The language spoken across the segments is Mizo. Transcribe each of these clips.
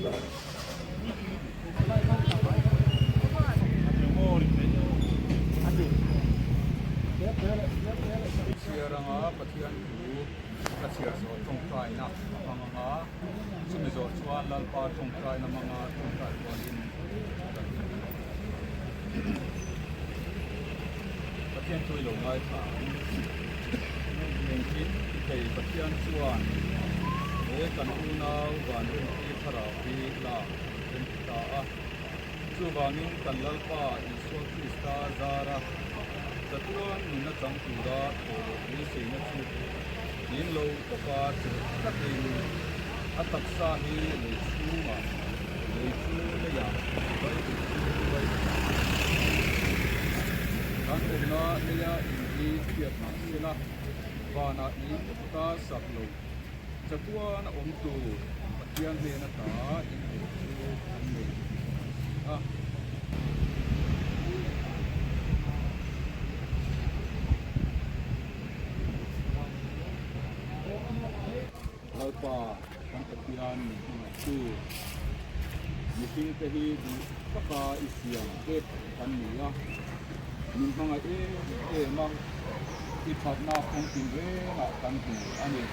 Chhiar anga Pathian thu ka chhiar zawh tawngtaina a hmang anga chumi zawh chuan Lalpa tawngtaina hmanga tawngtai rualin kan Pathian thu i lo ngaithla ang. Engkim ti thei Pathian chuan he kan unau vanremti thlarau hi lak rem ti ta a. Chuvangin kan Lalpa Isua Krista zara chatuan nunna chang tura thaw leh beiseina chu ning lo taka chelh tlatin a taksa hi lei chhungah lei chu leiah vai duh chu vai duh ang. Kan awmna leia in hi chhiat mah sela vanah in kuta sak lo chatuan a awm tur Pathian hnen ata in duh chu an nei a ni si a. Lalpa kan Pathian min hmangaihtu mihringte hi duh taka i siam te kan ni a, min hmangaih em em a, i thatna kawng tinrengah kan hmu a ni.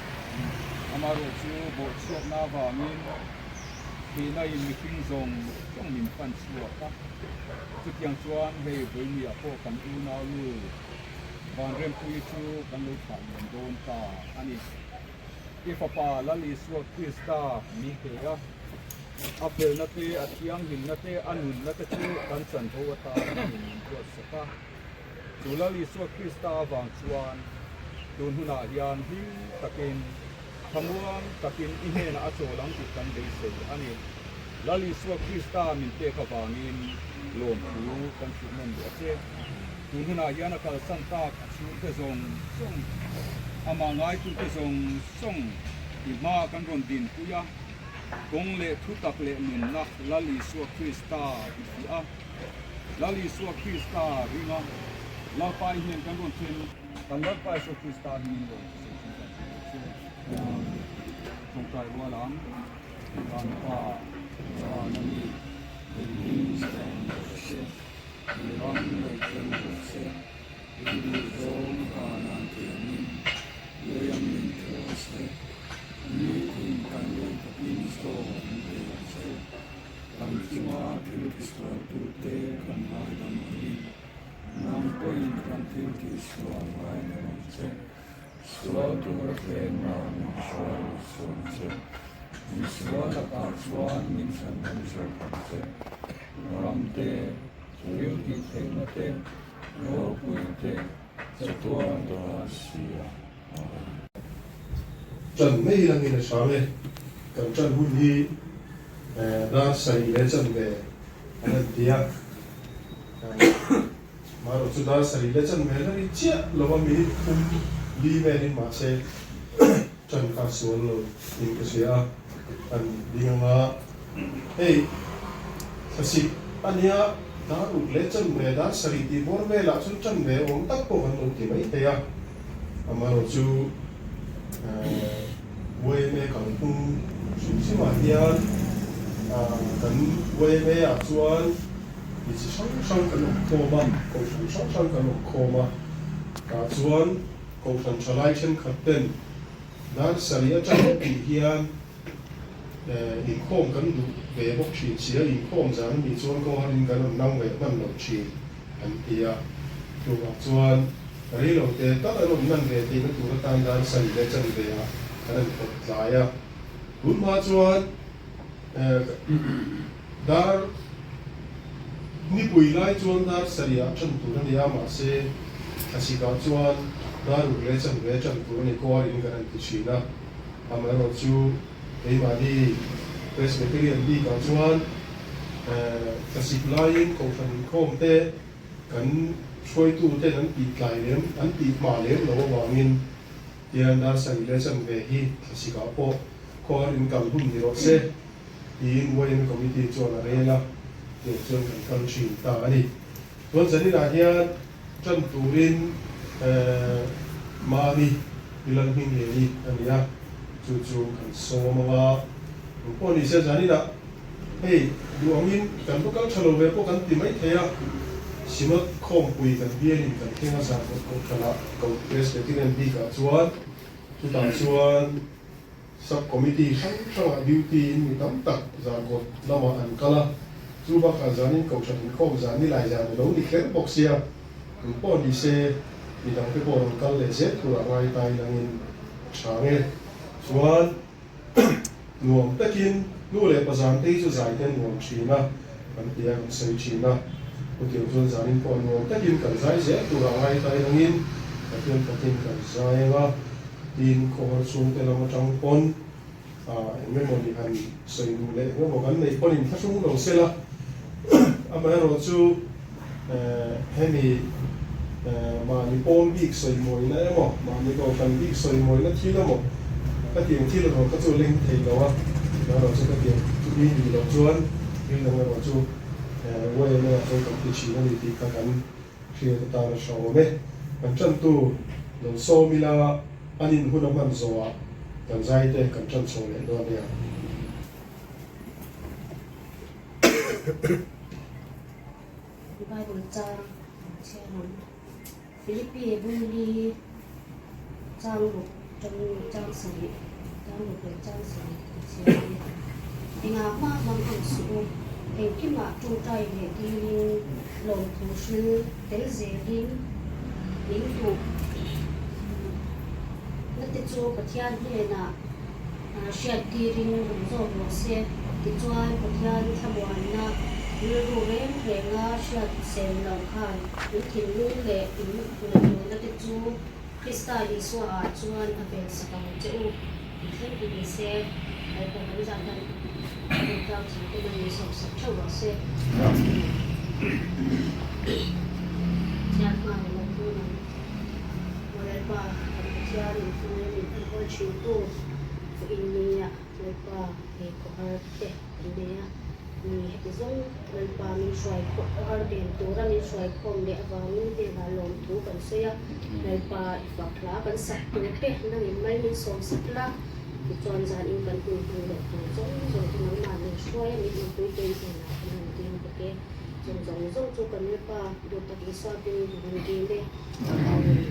Amaherawh chu bawhchhiatna avangin thihna in mihring zawng zawng min pan chhuak a, chutiang chuan hei vawinia pawh kan unau nu Vanrempuii chu kan lo thlah liam dawn ta a ni. I Fapa Lal Isua Krista min pe a, a felna te, a thianghlimna te, a nunna te chu kan chanvo atan min buatsak a. Chu Lal Isua Krista avang chuan tun hunah hian hlim takin, thlamuang takin i hnenah a chawl ang tih kan beisei a ni. Lal Isua Krista min pek avangin lawmthu kan hrilh nawn duh a che. Tun hunah hian a kalsan tak a chhungte zawng zawng, amah ngaitute zawng zawng i hma kan rawn dinpui a, kawng leh thutak leh nunna Lal Isua Krista i fiah a. Lal Isua Krista ringa Lalpa i hnen kan rawn then. Kan Lalpa Isua Krista hmingin rawn thusawi thin kan ti ang che. Tawngtai rual ang, Kan Pa, Van a mi, i hming siam rawh se, i ram lo thleng rawh se, i duhzawng vanah tiangin lei ang min thaw se, nitin kan lei takin chaw min pe ang che. Kan chunga thil tisualtute kan ngaidam angin, nang pawhin kan thil tihsual ngaidam ang che. Sual tura tlenna min hruai suam che. Misual lakah chuan min chhanham zawk ang che. Ramte, thil tihtheihna te, ropui te, chatuan ta si a. Amen. Ṭan mai langin a hrang e. Kan ṭan hun hi dar sarih leh chanve an han ti a. Marawh chu dar sarih leh chanve la ni chiah lo a, minute thum li velin mahse ṭan kha sual lo in ka hria a, kan ding anga hei thlasik a nia dar ruk leh chanve dar sarih tih bawr velah chuan ṭan ve awm tak pawh kan lo ti mai thei a. Amaherawh chu yma kalphung hrim hrimah hian kan yma ah chuan mi chi hrang hrang kan awm khawm a, kohhran hrang hrang kan awm khawm a, tah chuan kohhran thalai thenkhat ten dar sarih atang tih hian inkhawm kan duh ve bawk thin si a, inkhawm zan anih chuan kawngharin kan rawn nang ve hman lo thin an ti a. Chuvang chuan rei lo te tal an awm hman ve theihna tur atan dan sarih leh chanve ah kan han pawt tlai a. Tun hma chuan dar nipui lai chuan dar sarih ah tan tur a ni a, mahse thlasik ah chuan dar ruk leh chanve tan tur a ni kawngharin kan han ti thin a. Amaherawh chu keimahni Presbyterian bikah chuan thlasik laiin Kohhran inkhawm te kan hruaituten an tih tlai lem, an tih hma lem lo avangin tian dar sarih leh chanve hi thlasikah pawh khuar in kal hun ni rawh se tiin YMA Committee chuan a rel a, tiang chuan kan kal thin ta a ni. Chuan zaninah hian Ṭan turin Mami i lan hming leh ni a ni a, chu chu kan sawm ang a, eng pawh ni se zaninah Hei, duh angin kan va kal tha lo ve pawh kan ti mai thei a, Synod khawmpui kan bialin kan thleng a zan kawt kohhranah ko Presbyterian bikah chuan chutah chuan Sub Committee hrang hrangah duty in mi tam tak zan kawt lamah an kal a, chu bakah zanin kohhran inkhawm zan nilai zan a lo ni kher bawk sia, tun pawh ni se midangte pawh rawn kal leh zel turah ngai ta ilangin a tha nge chuan. Nuam takin nu leh pa zan te hi chu zai te nuam thin a, kan ti a, kan sawi thin a. Chutiang chuan zanin pawh nuam takin kan zai zel tur a ngai ta engin Pathian fakin kan zai ang a, tin khawhar chhungte lam atang pawn eng emaw ni han sawi duh leh eng emaw kan neih pawn inthlahrung lo sela, amaherawhchu hemi mahni pawl bik sawi mawina emaw, mahni kohhran bik sawi mawina thil emaw ka tiang thil erawh kha chu leng thei lo a, amaherawh chu ka tiang chumi nih loh chuan thil dang erawh chu YMA ah chuan kan ti thin a ni tih kha kan hriat atan a hre awm e. Kan tantu lo sawm ila an inhun a hman zawhah kan zai te kan tan chho leh dawn nia. Bible chang chhiar ang. Philippi bungli chang ruk tang chang sarih chang ruk leh chang sarih a chhiar a ni. Engah hma hmang ang suh u, engkimah tawngtai leh dilin lawmthu hril tel zelin min duh na te chu Pathian hnenah hriattirin awm zawk rawh se. Tichuan, Pathian thlamuanna rilru reng renga hriat sem loh khan in thinlung leh in ngaihtuahna te chu Krista Isua ah chuan a vensak ang che u. I thleng ti ni se, Lalpa kan zah dan Rintlang chhangte man min sawmsak theuh rawh se. Chhiar nghal lo dawn ang. Aw Lalpa, kan Pathian in hmangin min enkawl thintu chu in nia, Lalpa he khawhar te kan nei a, ni heti zawng Lalpa min hruai khawhar den tura min hruai khawm leh avangin hnenah lawmthu kan sawi a, Lalpa i fak hla kan sak tur te nangin mai min sawmsak la, tichuan zanin kan hun hman leh tur zawng zawng te nangmah min hruai a, min awmpui te i hnenah kan han dil bawk e. Chung zawng zawng chu kan Lalpa duh tak Isua hming kan han dil e. Amen.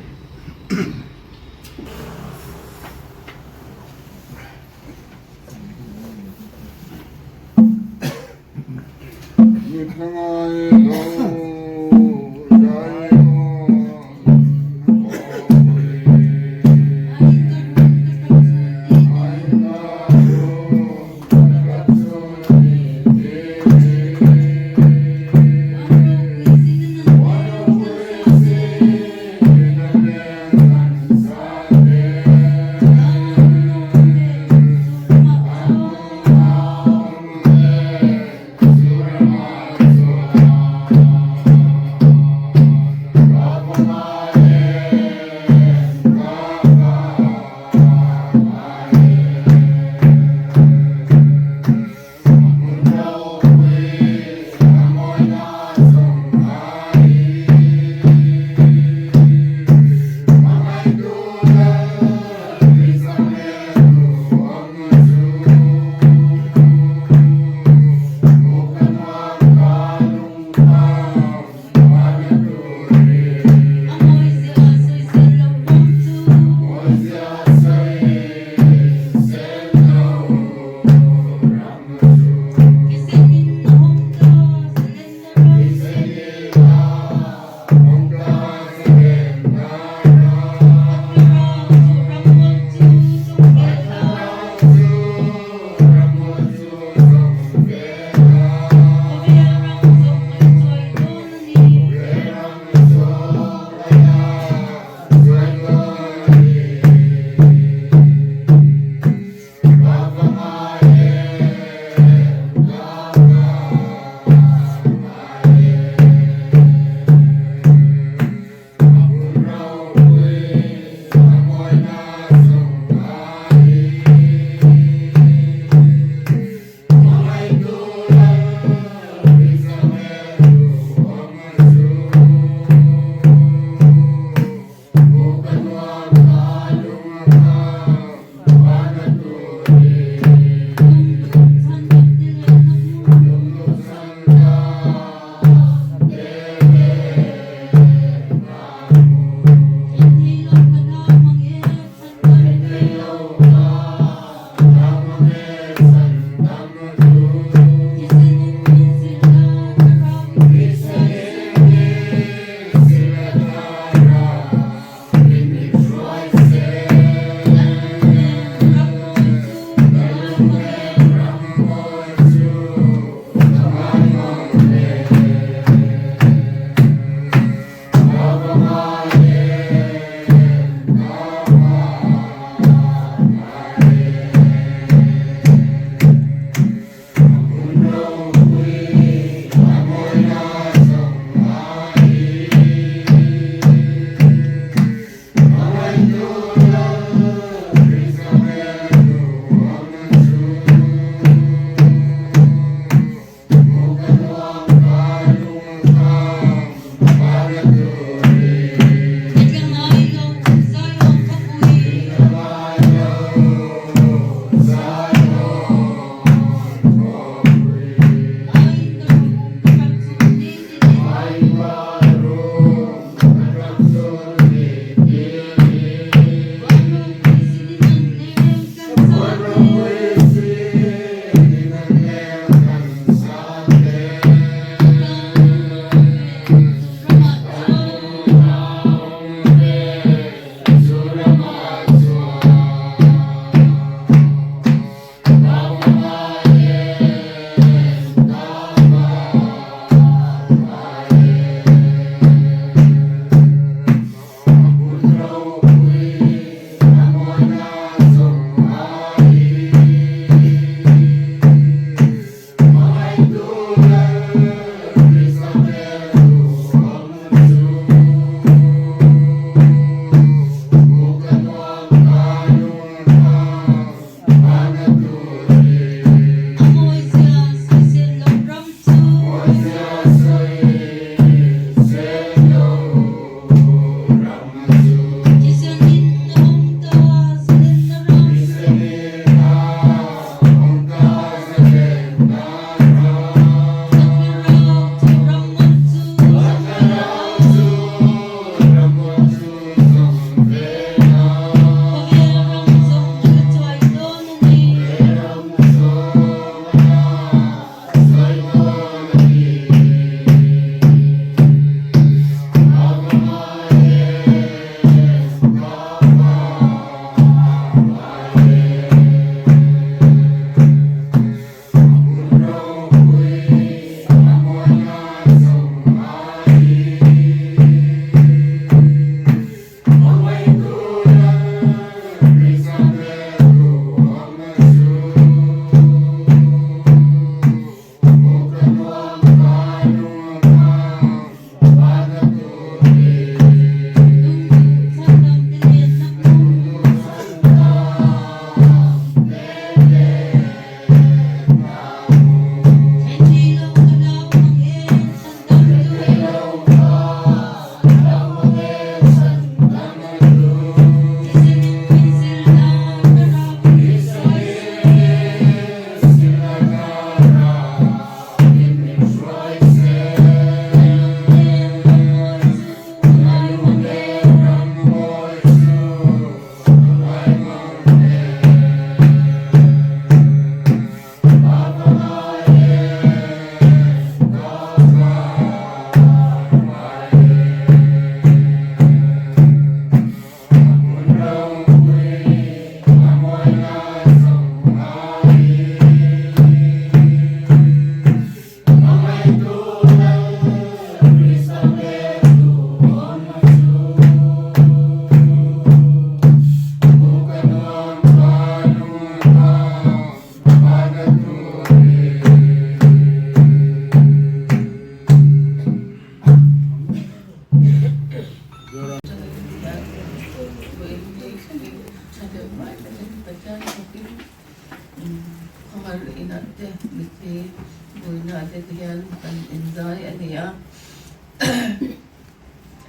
Mitthi buina te hian kan inzai a ni a,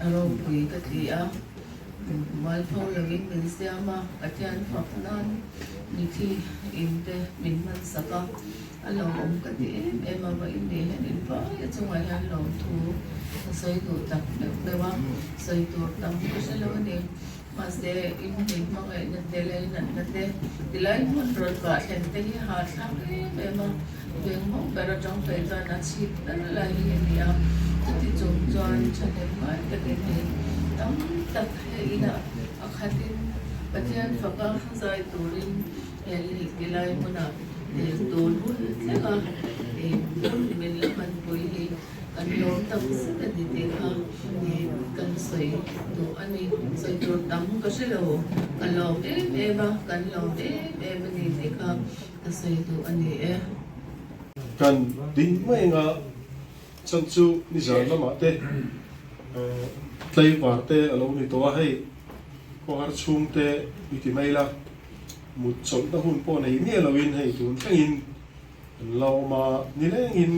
a ropui ka ti a, mualpho lovin min siam a, Pathian fak nan mithi in te min hmansak a, a lawmawm ka ti em em a, vawiin ni hian in vai a chungah hian lawmthu ka sawi duh tak deuh deuh a, sawi tur tam ka hre lo a ni. Mahse, in hming hmangaihna te leh natna te tilai hmun rawn kah thlen te hi hahthlak em em a, veng mawng ber atang phei chuan a chhip ber lai hi a ni a. Chuti chung chuan thahnem ngai takin hei tam tak he inah a khatin Pathian faka zai turin he tilai hmunah tun hun thlenga hun min la hmanpui hi Kan lawm tak zet a ni tih kha kan sawi duh a ni. Sawi tur tam ka hre lo, ka lawm em em a, kan lawm em em a ni tih kha ka sawi duh a ni e. Kan ding mai anga chan chu nizan lamah te tlaivar te a lo ni tawh a, hei khawhar chhung te i ti mai la, mut chawlhna hun pawh nei miah loin hei tun thlengin An la awm a, nilengin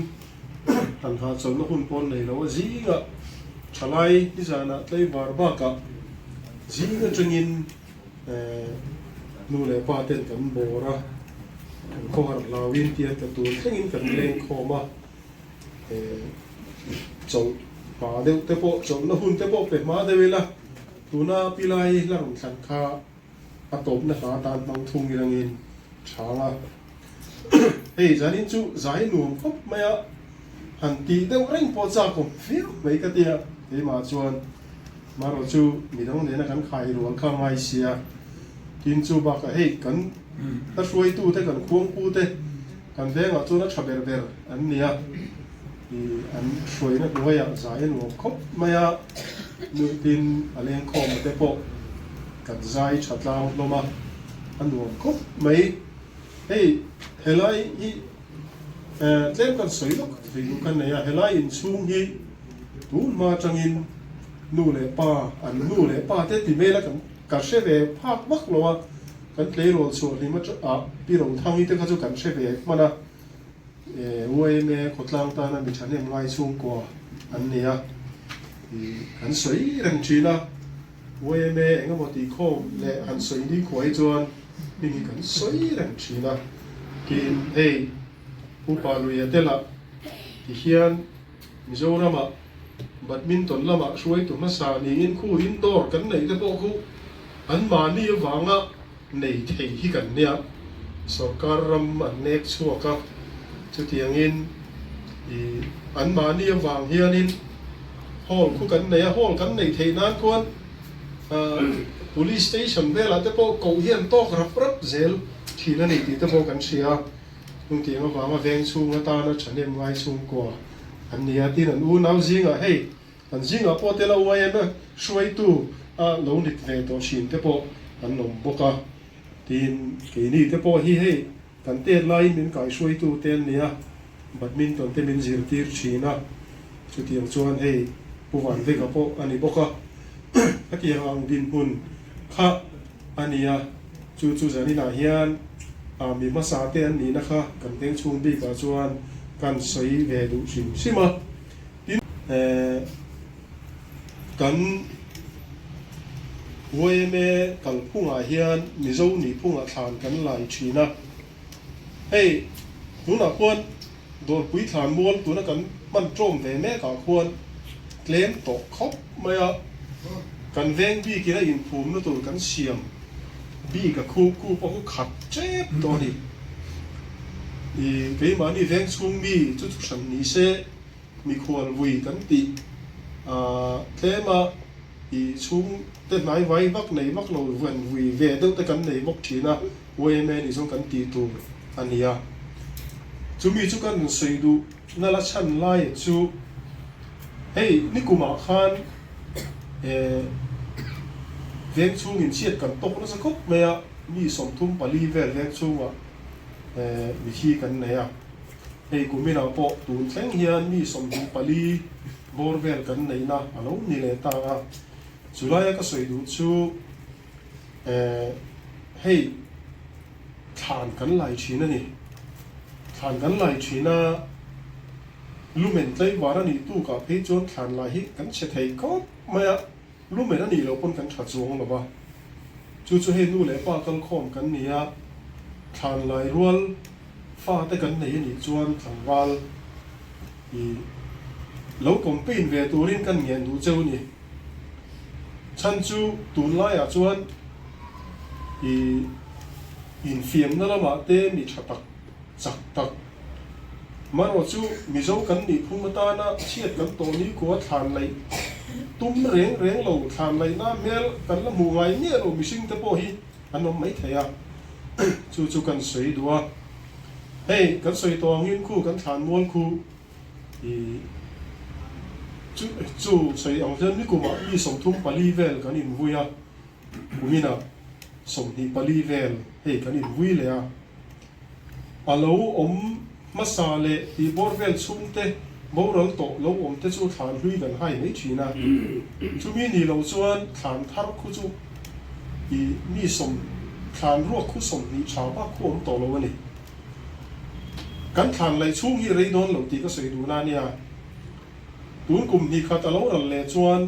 han hahchawlhna hun pawh an nei lo a, zingah thalai nizanah tlaivar bakah zing atangin nu leh pa ten kan bawr a, kan khawhar hlauin tian ka tun thlengin kan leng khawm a, chawlh hma deuh te pawh chawlhna hun te pawh pe hma deuh ila tuna pilai la rawn thlan kha a tawpna hla tan hmang thung ilangin chhang a. Hei zanin chu zai nuam khawp mai a, han tih deuh reng pawh chak awm viau mai ka tia, keimah chuan marawh chu midang nena kan khai rual kha ngai sia, tin chu bakah hei kan hla hruaitu te kan khuangpu te kan vengah chuan a tha ber ber an nia, ih an hruaina hnuaiah zai a nuam khawp mai a, nutin a lengkhawm te pawh kan zai tha tlang hlawm a, a nuam khawp mai. Hei helai hi tlem kan sawi lawk thei duh kan nei a, helai inchhung hi tun hma atangin nu leh pa an nu leh pa te ti mela kan ka hre ve phak vak lo a, kan tleirawl chhuah hlim ah Pi Rothangi te kha chu kan hre ve hman a, UAMA khawtlang tana mi thahnem ngai chhungkua an ni a, kan sawi reng thin a. Yma eng emaw tih khawm leh han sawi ni khuai chuan hming hi kan sawi reng thin a, tin hei Upa Luia te lah ti hian Mizoramah badminton lamah hruaitu hmasa niin khu indoor kan neih te pawh khu anmahni avanga nei thei hi kan nia, sorkar ram an nek chhuak a, chutiangin ih anmahni avang hianin hall khu kan nei a, hall kan neih theih nan khuan police station velah te pawh koh hi an tawk rap rap zel thin a ni tih te pawh kan hria a, chutiang avanga veng chhung atana thahnem ngai chhungkua an ni a, tin an unau zingah hei An zingah pawh tel a YMA hruaitu a lo nit ve tawh thin te pawh an awm bawk a, tin keini te pawh hi hei kan tet laiin min kaihhruaitu te an ni a, badminton te min zirtir thin a, chutiang chuan hei Pu Vanveka pawh a ni bawk a, khatiang ang dinhmun kha a ni a, chu chu zaninah hian mi hmasa te an nihna kha kan veng chhung bikah chuan kan sawi ve duh hrim hrim a. Tin, kan yma kalphungah hian Mizo nihphungah thlan kan lai thin a. Hei, tunah khuan Dawrpui thlan mual tuna kan hman ṭawm ve mekah khuan tlem tawh khawp mai a. Kan veng bikin a inphumna tur kan siam bik a khu khu pawh khu khat ṭep tawh a ni. Keimahni veng chhung mi chu chu hran ni se. Mikhual vui kan tih tlem a, i chhung te hnai vai vak nei vak lo van vui ve deuh te kan nei bawk thin a, yma nih zawng kan tih tur a ni a. Chumi chu kan sawi duh na la chhan lai chu hei nikumah khan veng chhung inchhiat kan tawk nasa khawp mai a, mi 34 vel veng chhungah mithi kan nei a. Hei kuminah pawh tun thleng hian mi 24 bawr vel kan neihna a lo ni leh ta a, chulaia ka sawi duh chu hei thlan kan lai thin a ni. Thlan kan lai thin a, lumen tlaivar a nih tukah phei chuan thlan lai hi kan chhe thei khawp mai a, lumen a nih loh pawn kan tha chuang lo va. Chu chu hei nu leh pa kalkhawm kan ni a, thlan lai rual fate kan nei a nih chuan tlangval i lo campaign ve turin kan ngen duh cheu a ni. Chhan chu tunlaiah chuan i infiamna lamah te mi tha tak chak tak marawh chu Mizo kan nih phung atana chhiat kan tawh ni kua thlan laih tum reng reng lo thlan laihna hmel kan la hmuh ngai miah lo mihring te pawh hi an awm mai thei a chu chu kan sawi duh a hei kan sawi tawh angin khu kan thlan mual khu i chu chu sawi ang hian nikumah mi 34 vel kan invui a kuminah 24 vel hei kan invui leh a. A lo awm hmasa leh tih bawr vel chhungte boral tawh lo awm te chu thlan hlui kan hai mai thin a. Chumi ni lo chuan thlan thar khu chu i mi sawm thlan ruak khu 20 tha bak khu awm tawh lo a ni. Kan thlan laih chhung hi rei dawn lo tih ka sawi duhna a nia. Tun kum hnih khat a lo ral leh chuan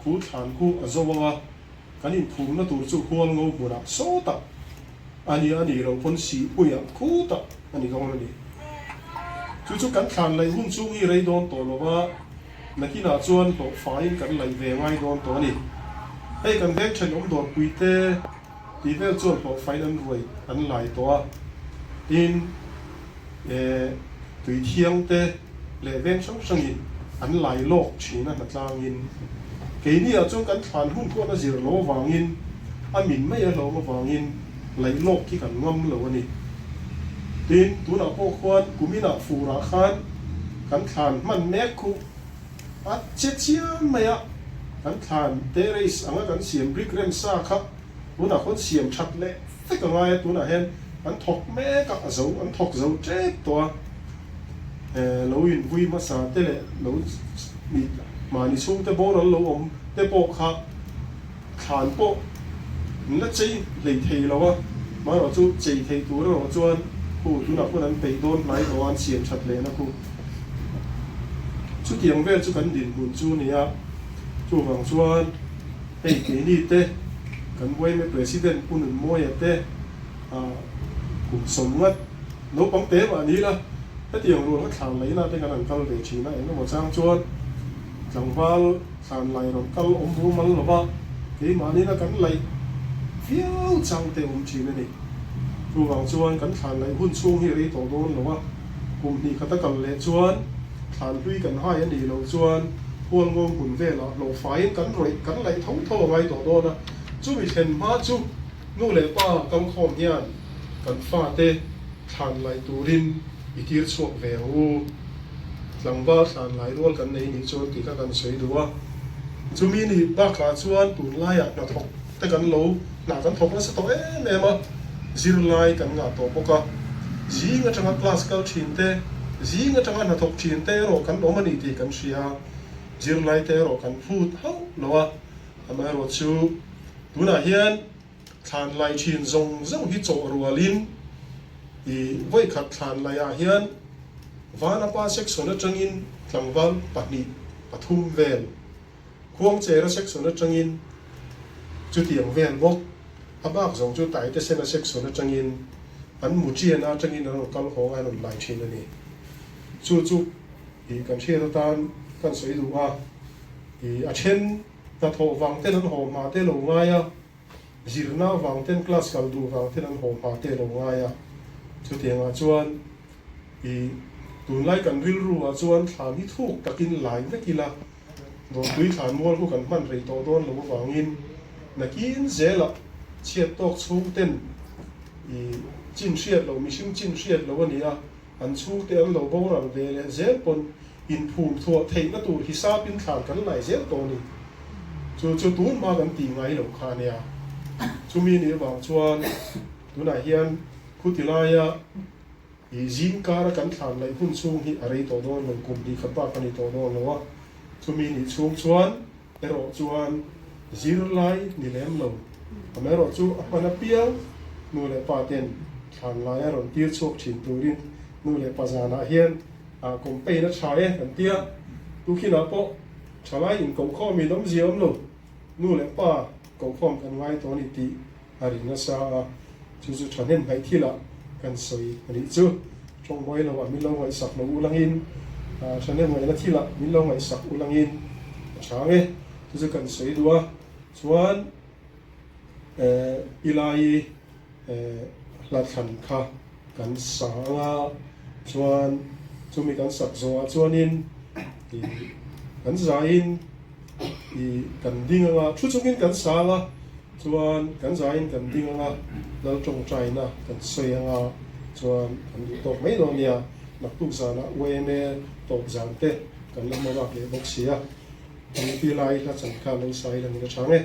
khu thlan khu a zo ang a. Kan inphumna tur chu Hualngo hmunah sawtah a ni a nih loh pawn Sihpuiah khutah a ni dawn a ni. Chu chu kan thlan laih hun chung hi rei dawn tawh lo va, nakinah chuan hlawh faiin kan laih ve ngai dawn tawh a ni. Hei kan veng thenawm dawrpui te tih vel chuan hlawh faiin an ruai an lai tawh a, tin eh tui thiang te leh veng hrang hrangin an lai lawk thin a hnatlangin keini ah chuan kan thlan hun pawh na zir lo avangin a min mai a hlawm avangin laih lawk khi kan ngam lo a ni. Tin, tunah pawh khuan kuminah furah khan kan thlan hman mek khu a che chiam mai a, kan thlan terrace anga kan siam brick rem sa kha tunah khuan siam that leh vek a ngai a, tunah hian an thawk mek a, a zo an thawk zo tep tawh a. Lo invui hmasa te leh lo mahni chhungte boral lo awm te pawh kha thlan pawh an la chei hlei thei lo a, amaherawh chu chei thei tur erawh chuan khu tunah khuan an peih dawn hnai tawh a, an siam that lehna khu chutiang vel chu kan dinhmun chu a ni a, chuvang chuan hei keini te kan yma President Pu Nunmawia te kum 50 Naupang te mah ni la, hetiang rual kha thlan laihna te kan han kal ve thin a, eng emaw chang chuan tlangval thlan lai rawn kal awm mumal lo va, keimahni-na kan laih viau chang te awm thin a ni. Chuvang chuan kan thlan laih hun chhung hi rei tawh dawn lo a, kum hnih khata kal leh chuan thlan hlui kan hai a nih loh chuan hualngawng hmun velah hlawh faiin kan rawih kan laih tho tho a ngai tawh dawn a, chumi thlen hma chu Nu leh pa kalkhawm hian kan fate thlan lai turin i tir chhuak ve ang u. Tlangval thlan lai rual kan nei nih chuan tih kha kan sawi duh a. Chumi nih bakah chuan tunlaiah hnathawk te kan lo hna kan thawk nasa tawh em em a, zirlai kan ngah tawh bawk a. Zing atanga class kal thin te, zing atanga hnathawk thin te erawh kan awm a ni tih kan hria. Zirlai te erawh kan phut hauh lo a. Amaherawhchu Tunah hian thlan lai thin zawng zawng hi chawh rualin i vawikhat thlan laiah hian Vanapa section atangin tlangval pahnih pathum vel, Khuangchera section atangin chutiang vel bawk, a bak zawng chu Taitesena section atangin an Muchiana atangin an rawn kal haw a, an rawn lai thin a ni. Chu chu i kan hriat atan kan sawi duh a, i a then Hnathawh vang ten an haw hma te lo ngai a, zirna vang ten class kal duh vang ten an haw hma te lo ngai a. Chutiangah chuan i tunlai kan rilru ah chuan thlan hi thuk takin lai vek ila, Dawrpui thlan mual khu kan hman rei tawh dawn lo avangin nakin zelah chhiat tawk chhung ten i chin hriat loh mihring chin hriat loh a ni a, an chhungte an lo boral ve leh zel pawn Inphum thuah theihna tur hisapin thlan kan lai zel tawh a ni. Chu chu tun hma kan tih ngai lo kha a nia. Chumi nih avang chuan tunah hian khuti laia i zingkara kan thlan laih hun chhung hi a rei tawh dawn lo, kum hnih khat bak a ni tawh dawn lo a. Chumi nih chhung chuan erawh chuan zirlai ni lem lo. Amaherawh chu a hman apiang nu leh pa ten thlan laia rawn tir chhuak thin turin. Nu leh pa zanah hian campaign a tha e kan tia, tukhinah pawh thalai inkohkhawm in awmzia awm lo, nu leh pa kohkhawm kan ngai tawh a ni tih a ri nasa a, chu chu thahnem hnaih thilah kan sawi a nih chu. Tawngbuai loah min lo ngaihsak lo ulangin, thahnem ngaihna thilah min lo ngaihsak ulangin a chhang e, chu chu kan sawi duh a, chuan pi lai hla thlan kha kan sa ang a, chuan chumi kan sak zawhah chuanin kan zaiin kan ding ang a, thu chungin kan sa ang a, chuan kan zaiin kan ding ang a, lal tawngtaina kan sawi ang a, chuan kan duh tawk mai dawn nia, naktuk zanah yma tawp zan te kan la hmabak leh bawk si a, pi lai hla chan kha lo sai langin a chhang e.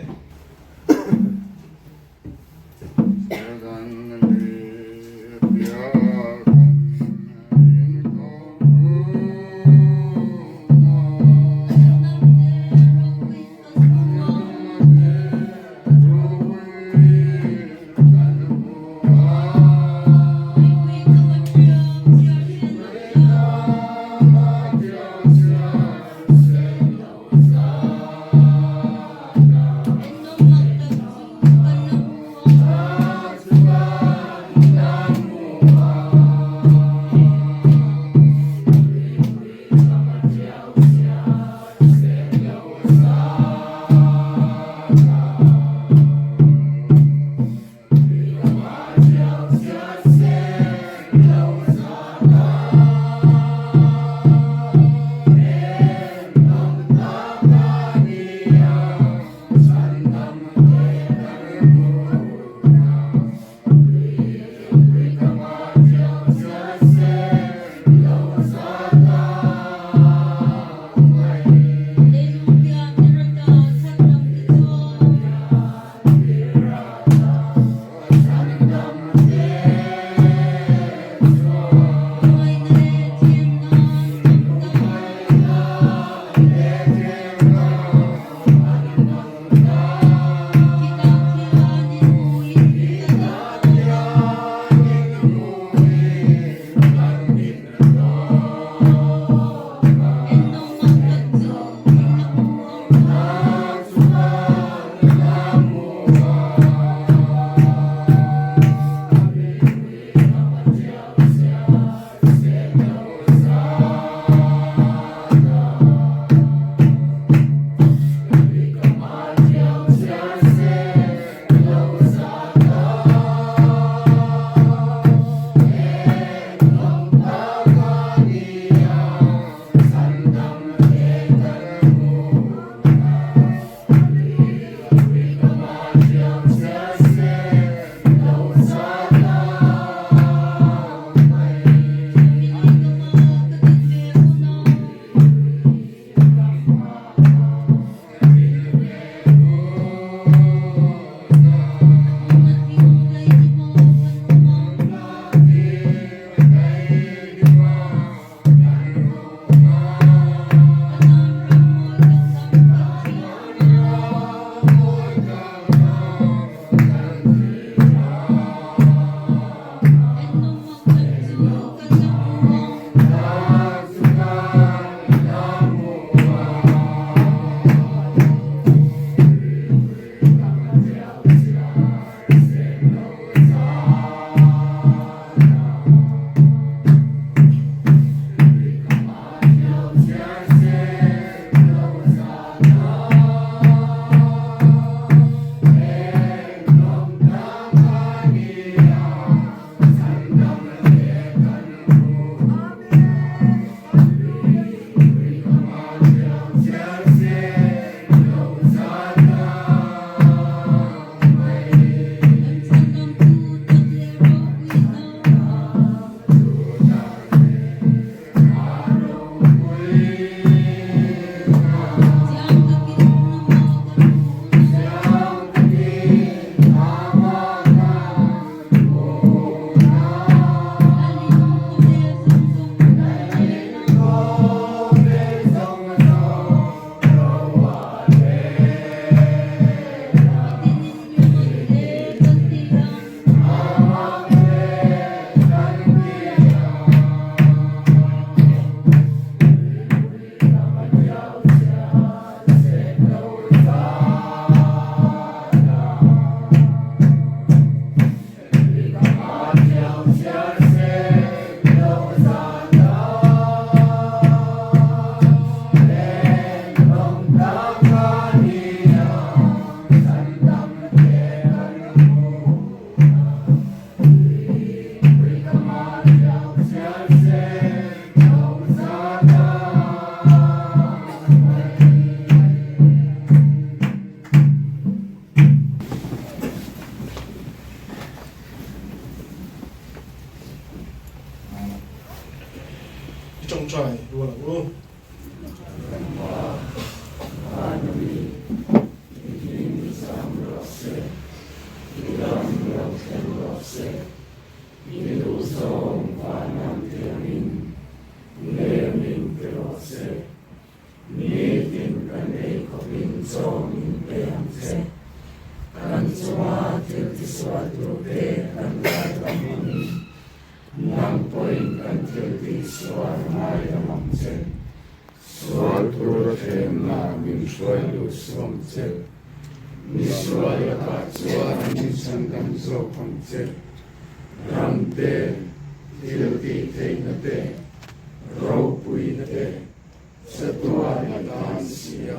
rual ang u. Kan Pa, Vana mi, i hming zam rawh se, i ram lo thleng rawh se, i duhzawng vanam tiangin lem in pe rawh se. Nitin kan ei khawpin chaw min pe ang che. Kan chunga thil tisual turte kan ngaidam angin, nang pawhin kan thil tihsual ngaidam ang che. Sual tura thlemna min hruai lut suh ang che. Misual lakah chuan min chhandam zawk ang che. Ram te, thil tih theihna te, ropuina te, chatuan a tan si a.